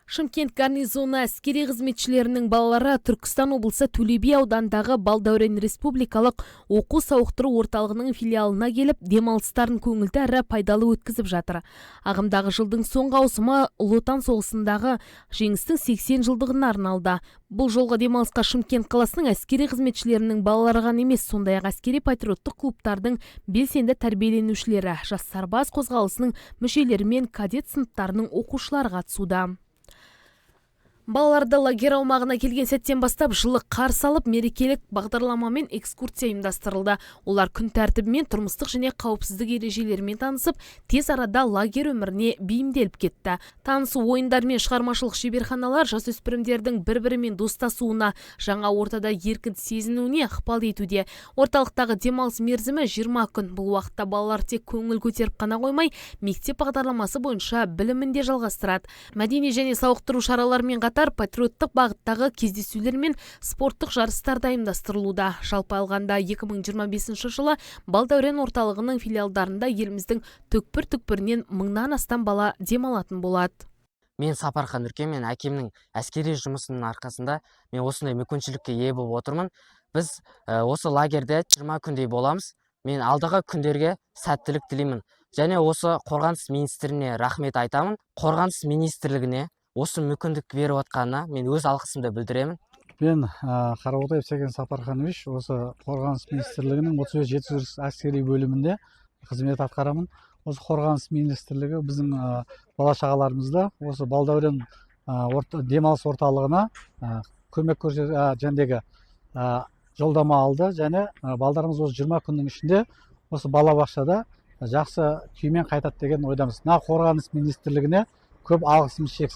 Шымкент гарнизоны әскери қызметшілерінің балалары Түркістан облысы Төле би ауданындағы Балдәурен республикалық оқу сауықтыру орталығының филиалына келіп, демалыстарын көңілді әрі пайдалы өткізіп жатыр. Ағымдағы жылдың соңғы ауысымы Ұлы Отан соғысындағы жеңістің 80 жылдығына арналды. Бұл жолғы демалысқа Шымкент қаласының әскери қызметшілерінің балалары ғана емес, сондай-ақ әскери патриоттық клубтардың белсенді тәрбиеленушілері, Жас сарбаз қозғалысының мүшелері мен кадет сыныптарының оқушылары қатысуда. Балаларды лагерь аумағына келген сәттен бастап жылы қарсы алып, мерекелік бағдарламамен экскурсия ұйымдастырылды. Олар күн тәртібімен, тұрмыстық және қауіпсіздік ережелерімен танысып, тез арада лагерь өміріне бейімделіп кетті. Танысу ойындары мен шығармашылық шеберханалар жасөспірімдердің бір-бірімен достасуына, жаңа ортада еркін сезінуіне ықпал етуде. Орталықтағы демалыс мерзімі 20 күн. Бұл уақытта балалар тек көңіл көтеріп қана қоймай, мектеп бағдарламасы бойынша білімін де жалғастырады. Мәдени және сауықтыру шараларымен қатар патриоттық бағыттағы кездесулер мен спорттық жарыстар да ұйымдастырылуда. Жалпы алғанда, 2025 жылы Балдәурен орталығының филиалдарында еліміздің түкпір-түкпірінен мыңнан астам бала демалатын болады. Мен Сапархан Нүркен, мен әкемнің әскери жұмысының арқасында мен осындай мүмкіншілікке ие болып отырмын. Біз осы лагерьде 20 күндей боламыз. Мен алдағы күндерге сәттілік тілеймін және осы Қорғаныс министріне рахмет айтамын. Қорғаныс министрлігіне осы мүмкіндік беріп отқанына мен өз алғысымды білдіремін. Мен Қаработаев Сәкен Сапарханович, осы Қорғаныс министрлігінің 35 700 әскери бөлімінде қызмет атқарамын. Осы Қорғаныс министрлігі біздің бала шағаларымызды осы Балдәурен демалыс орталығына көмек көрсет жәндегі жолдама алды және балдарымыз осы 20 күннің ішінде осы балабақшада жақсы күймен қайтады деген ойдамыз. Мына Қорғаныс министрлігіне көп алғысымыз шексіз.